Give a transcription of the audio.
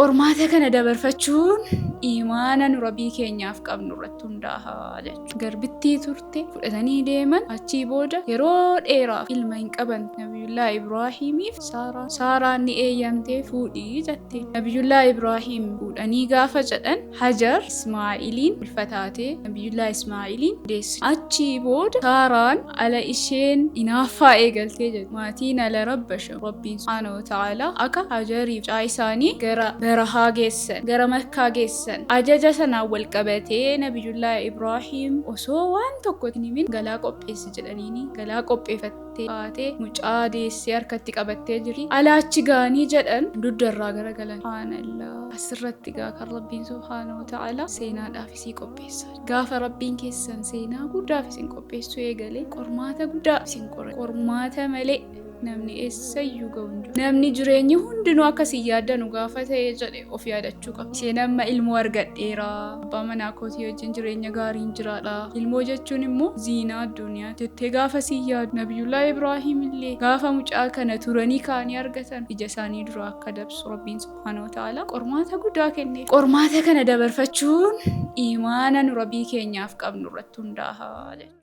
Qormaata kana dabarfachuun iimaana nu Rabbii keenyaaf qabnu irratti hundaa'a jechuudha. Garbittii turte fudhatanii deeman. Achii booda yeroo dheeraaf ilma hin qaban Nabiyullaa Ibraahiimiif Saaraan. Saaraan ni eeyyamtee fuudhii jette. Nabiyullaa Ibraahiim fuudhanii gaafa jedhan Hajar Ismaa'iliin ulfa taatee Nabiyullaa Ismaa'iliin deesse. Achii booda Saaraan ala isheen inaaffaa eegaltee jedhu. Maatiin ala rabbasha Rabbiin subhaanahu wa ta'ala akka Hajariif mucaa isaanii gara barahaa geessan, gara Makkaa geessan. Ajaja sanaan wal qabatee Nabiyullaa Ibraahiim osoo waan tokko hin himin galaa qopheessi jedhaniini galaa qopheeffattee kaatee mucaa deessee harkatti qabattee jirti. Ala achi ga'anii jedhan dugdarraa garagalan. Subhaanallah. Asirratti gaa kan Rabbiin subhaanahu wa ta'ala seenaadhaaf isii qopheessa. Gaafa Rabbiin keessan seenaa guddaaf isin qopheessuu eegale qormaata guddaa isin qora. Qormaata malee namni eessayyuu ga'u hin jiru. Namni jireenyi hundinuu akkasii yaaddanu gaafa ta'e jedhe of yaadachuu qaba. Isheen amma ilmoo argadheera. Abbaa manaa kootii wajjin jireenya gaariin jiraadha. Ilmoo jechuun immoo ziinaa addunyaa jettee gaafa si yaadu. Nabiyullaa Ibraahim illee gaafa mucaa kana turanii kaanii argatan ija isaanii duraa akka dabsu Rabbiin subhaanahu wa ta'ala qormaata guddaa kenne. Qormaata kana dabarfachuun iimaana nu Rabbii keenyaaf qabnu irratti hundaa'a jechuudha.